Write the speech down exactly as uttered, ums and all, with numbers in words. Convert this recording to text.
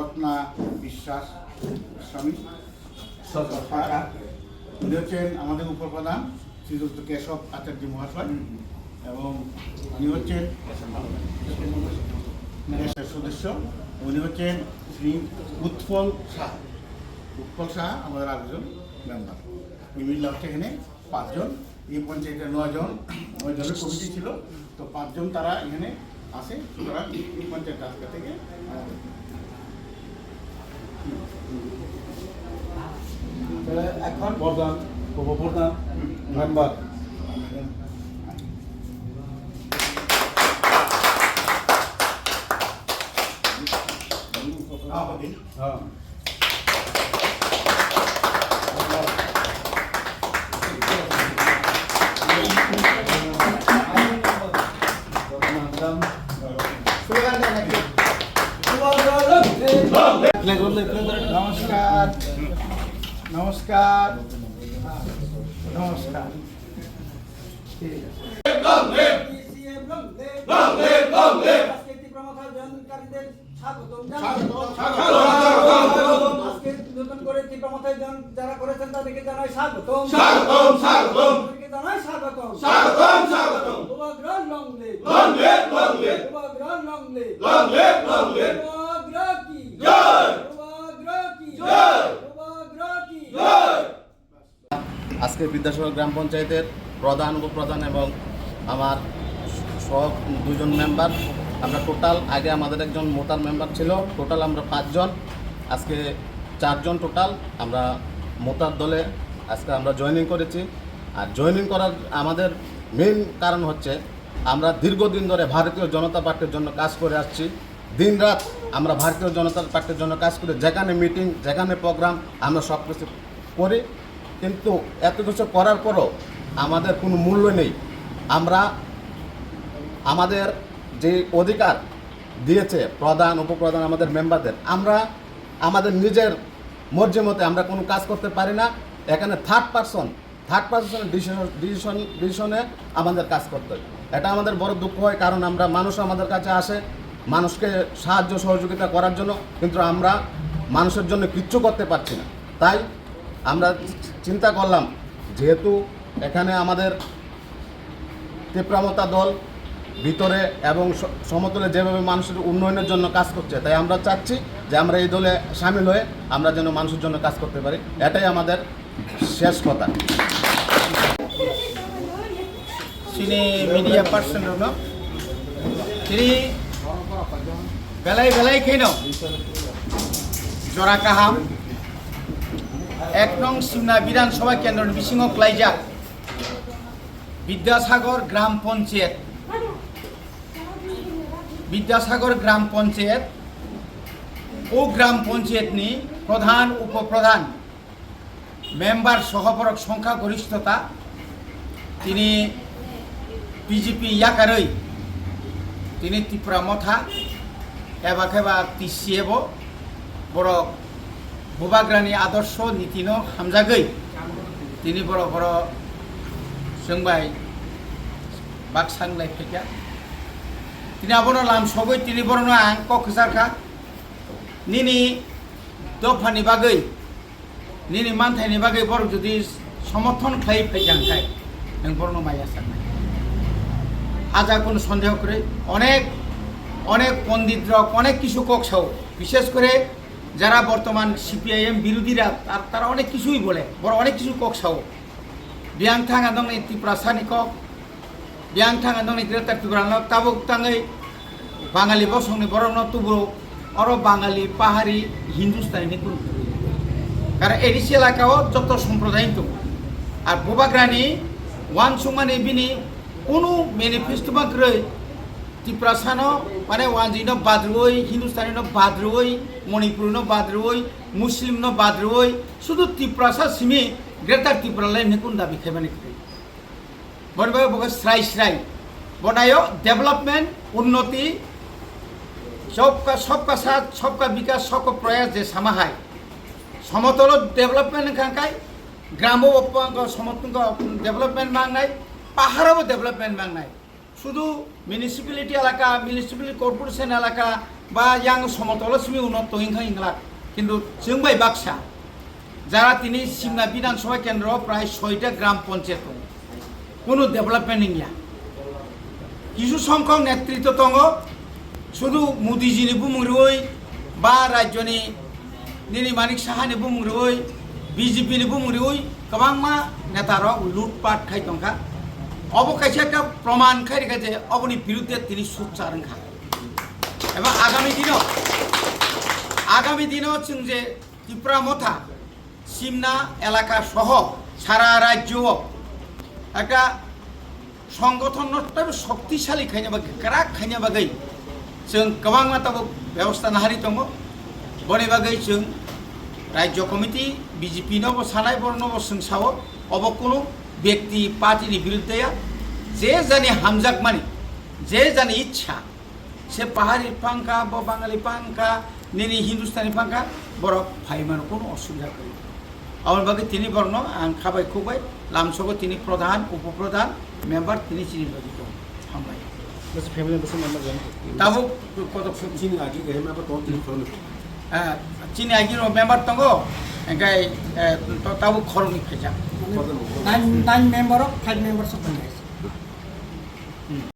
রত্না বিশ্বাস গোস্বামী। উনি হচ্ছেন আমাদের উপপ্রধান শ্রীযুক্ত কেশব আচার্য মহাশয় এবং উনি হচ্ছেন দেশের সদস্য। উনি হচ্ছেন শ্রী উৎপল শাহ। উৎপল শাহ আমাদের আরেকজন মেম্বার। এই মিলে হচ্ছে এখানে পাঁচজন। এই পঞ্চায়েতে নয়জন, নয়জনের কমিটি ছিল, তো পাঁচজন তারা এখানে আছে। সুতরাং এই পঞ্চায়েত আজকে থেকে আমাদের। তাহলে এখন প্রধান, উপপ্রধান, মেম্বার। হ্যাঁ। নমস্কার, নমস্কার, নমস্কার। ঠিক আছে। আজকে তীব্র মথার জয়েনকারীদের স্বাগতম জানাই। স্বাগতম, স্বাগতম, স্বাগতম। আজকে নতুন করে তীব্র মথায় জন-, যারা করেছেন তাদেরকে জানাই স্বাগতম। স্বাগতম, স্বাগতম। তাদেরকে জানাই স্বাগতম। স্বাগতম, স্বাগতম। বুবাগ্রার long live। Long live, long live। বুবাগ্রার long live। Long live, long live। বুবাগ্রা কি? জয়। বুবাগ্রা কি? জয়। বুবাগ্রা কি? জয়। আজকে বিদ্যাসাগর গ্রাম পঞ্চায়েতের প্রধান, উপপ্রধান এবং আমার সহ দুজন মেম্বার, আমরা টোটাল, আগে আমাদের একজন মোতার মেম্বার ছিল, টোটাল আমরা পাঁচজন, আজকে চারজন টোটাল আমরা মোতার দলে আজকে আমরা জয়েনিং করেছি। আর জয়েনিং করার আমাদের মেইন কারণ হচ্ছে আমরা দীর্ঘদিন ধরে ভারতীয় জনতা পার্টির জন্য কাজ করে আসছি। দিনরাত আমরা ভারতীয় জনতা পার্টির জন্য কাজ করি, যেখানে মিটিং, যেখানে প্রোগ্রাম, আমরা সব কিছু করি, কিন্তু এত কিছু করার পরও আমাদের কোনো মূল্য নেই। আমরা আমাদের যে অধিকার দিয়েছে প্রধান, উপপ্রধান, আমাদের মেম্বারদের, আমরা আমাদের নিজের মর্জি মতে আমরা কোনো কাজ করতে পারি না। এখানে থার্ড পারসন, থার্ড পারসনের ডিসিশন, ডিসিশন, ডিসিশনে আমাদের কাজ করতে হয়। এটা আমাদের বড় দুঃখ হয়, কারণ আমরা, মানুষ আমাদের কাছে আসে মানুষকে সাহায্য সহযোগিতা করার জন্য, কিন্তু আমরা মানুষের জন্য কিচ্ছু করতে পারছি না। তাই আমরা চিন্তা করলাম, যেহেতু এখানে আমাদের তিপ্রা মথা দল ভিতরে এবং স-, সমতলে যেভাবে মানুষের উন্নয়নের জন্য কাজ করছে, তাই আমরা চাচ্ছি যে আমরা এই দলে সামিল হয়ে আমরা যেন মানুষের জন্য কাজ করতে পারি। এটাই আমাদের শেষ কথা। Chini media person rokno chini belai belai kheno jora kaham ek nong Simna Bidhan Sabha kendroni bisingo klaijak Bidyasagar Gram Panchayat, Bidyasagar Gram Panchayat, o Gram Panchayat ni pradhan, upopradhan, member soho borok songkha gorishtota, tini B J P yakarwi, tini Tipra Motha, eba khe ba T C F o borok Bubagrani adorsho nitino hamjagwi tini borok oro chwng bai baksa wnglai phaikha. Tini abono lam sogwi tini borokno ang kok kwchar kha, nini dophani bagwi, nini manthaini bagwi borok jodi somorthon khlai phaikha hwnkhe nwng borokno maya saknai. Haja kono sondeho kwrwi, onek, onek pondit rok onek kisu kok sao, bishes kore jara bortoman C P I M birodhira, tar-, tara onek kisui bole, borok onek kisu kok sao. Biyang thang ang nokni Tiprasani kok, biyang thang ang nokni Greater Tipraland tabuk tangwi Bangali bosongni borokno tubu oro Bangali, Pahari, Hindustani ni kunu. Karon A D C elaka o joto somprodayan tongo. Ar Bubagrani uansukmani bini kunu manifesto ma kwrwi Tiprasano, mane, Wanjwino badrwi, Hindustanino badrwi, Manipurino badrwi, Muslimno badrwi, sudu Tiprasa simi Greater Tipraland hinwi kunu dabi khaimani kwrwi. Boni bagwi bo khe srai srai. Bonayo development, unnoti, sabka, sabka saath, sabka bikas, sabka prayas je sama hai. Somotolo development wngkha khe, gramo bo somotolo development mangnai, paharo bo development mangnai. Sudu municipality elaka, municipal corporation elaka, ba yang somotolo simi uno tongwi wngkha inglak. Kintu chwng bai baksa jara tini Simna Bidhan Sabha Kendro prai soita gram panchayat tongo, kunu development wngya. Kisu songkhok netritw tongo, sudu Modiji ni bumung rwi ba rajyo ni nini Manik Saha ni bumung rwi, B J P ni bumung rwi kwbangma neta rok lutpat khai tongkha. Obo kaisa ekta proman khai rikha je oboni birudde tini sukchar wngkha. Eba agami dino, agami dino chwng je Tipra Motha, Simna elaka soho sara rajyo o ekta songgothon no teibo shoktisali khaina bagwi, kwrak khaina bagwi chwng kwbangma tabuk bebosta nahari tongo. Boni bagwi chwng rajyo committee B J P no bo sanai, borok no bo chwng sao, obo kunu bekti party ni birudde ya, je jani hamjakmani, je jani ichha, se pahari pangkha, bo Bangali pangkha, nini Hindustani pangkha, borok phaimano kunu osubida kwrwi. Aboni bagwi tini borokno ang khabai khukbai, lamsogo tini pradhan, upo pradhan, member tini chini bagwi tongo. Hambai. Bwswk family bwswk member jan? Tabuk kotok sung. Chini agi gai member tongo tini khoroknwi. Ah, chini agi rok member tongo, engkai, eh, to-, tabuk khoroknwi phaijak. Kotor. Nine, nine member of five members of the